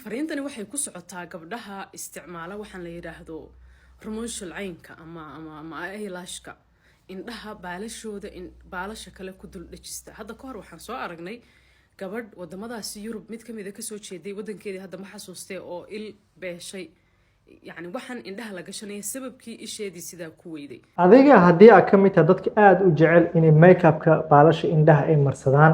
Fariintani waxay ku socotaa gabdhaha isticmaala waxaan la yidhaahdo رموش العين ka ama eyelashka, indhaha baalashooda, baalasha kale ku dul dhejista. Hadda ka hor waxaan soo aragnay gabadh wadamadaasi Yurub mid kamida kasoo jeeday, wadankeedii hadda ma xasuustee, oo il beeshay, yacni waxaan indhaha la gashanaya sababkii isheedii sidaa ku weyday. Adiga haddii aad ka mid tahay dadka aada u jecel inay makeupka baalasha indhaha ay marsadaan,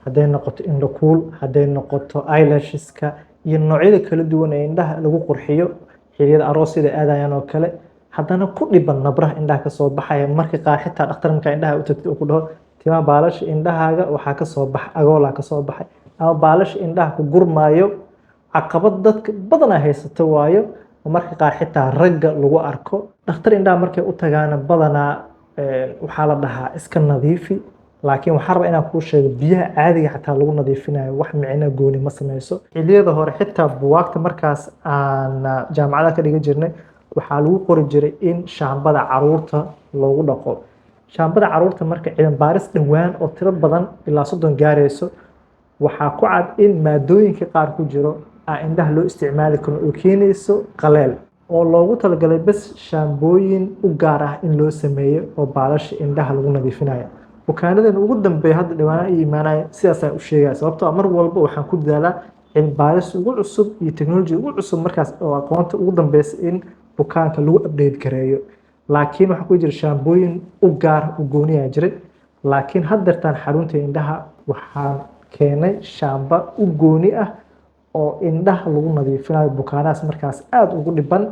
hadday noqoto indhakuul, hadday noqoto eyelasheska iyo noocyada kala duwan ee indhaha lagu qurxiyo xilliyada aroosyada aadayaan oo kale, haddana ku dhiban nabraha indhaha kasoo baxaya, marka qaar xitaa dhakhtar markaa indhaha u tagtid uu ku dhaho timaha baalasha indhahaaga waxaa kasoo bax agoolaa kasoo baxay ama baalasha indhaha ku gurmaayo, caqabad dadka badanaa haysato waayo. Marka qaar xitaa ragga lagu arko, dhakhtar indhaha markay u tagaana badanaa waxaa la dhahaa iska nadiifi. Laakiin waxaa rabaa inaan kuu sheego, biyaha caadiga xataa lagu nadiifinayo wax micno gooni ma sameyso. Xilliyada hore xitaa buwaagta markaas aan jaamacadaha ka dhigan jirnay waxaa lagu qori jiray in shaambada caruurta loogu dhaqo. Shaambada caruurta marka cilmi baaris dhowaan oo tiro badan ilaa 30 gaarayso waxaa ku cad in maadooyinka qaar ku jiro aan indhaha loo isticmaali karin oo keenayso qaleel, oo loogu talagalay bes shaambooyin u gaar ah in loo sameeyo oo baalasha indhaha lagu nadiifinayo. Bukaanadan ugu dambeeya hadda dhawaana i imaanaya sidaasaan u sheegaya, sababtoo ah mar walba waxaan ku dadaalaa cilmi baaris ugu cusub iyo technology ugu cusub markaas oo aqoonta ugu dambeysa in bukaanka lagu update gareeyo. Laakiin waxaa ku jira shaambooyin u gaar u gooniyaa jiray, laakiin haddeertaan xarunta indhaha waxaan keenay shaamba u gooni ah oo indhaha lagu nadiifinayo bukaanahaas markaas aada ugu dhiban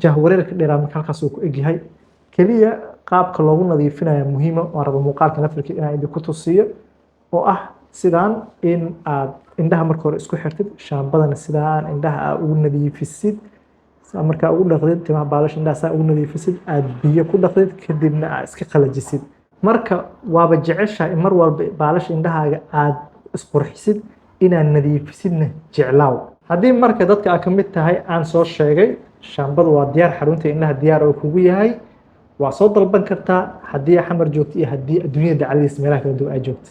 jahwareerka dheeraa. Marka halkaas uu ku egyahay keliya qaabka loogu nadiifinayo muhiima waan raba muuqaalka nafirka inaan idinku tusiyo, oo ah sidaan in aad indhaha marka hore isku xirtid shaambadana, sidaan indhaha aa ugu nadiifisid, saa markaa ugu dhaqdid timaha baalasha indhaha, saa ugu nadiifisid, aad biyo ku dhaqdid, kadibna aad iska qalajisid. Marka waaba jeceshahay in mar walba baalasha indhahaaga aad isqurxisid, inaad nadiifisidna jeclaaw. Haddii marka dadka aad ka mid tahay aan soo sheegay, shaambadu waa diyaar, xarunta indhaha diyaar oo kugu yahay, waa soo dalban kartaa haddii Xamar joogto iyo haddii adduunyada dacaladiisa meelaha kala duwan aad joogto.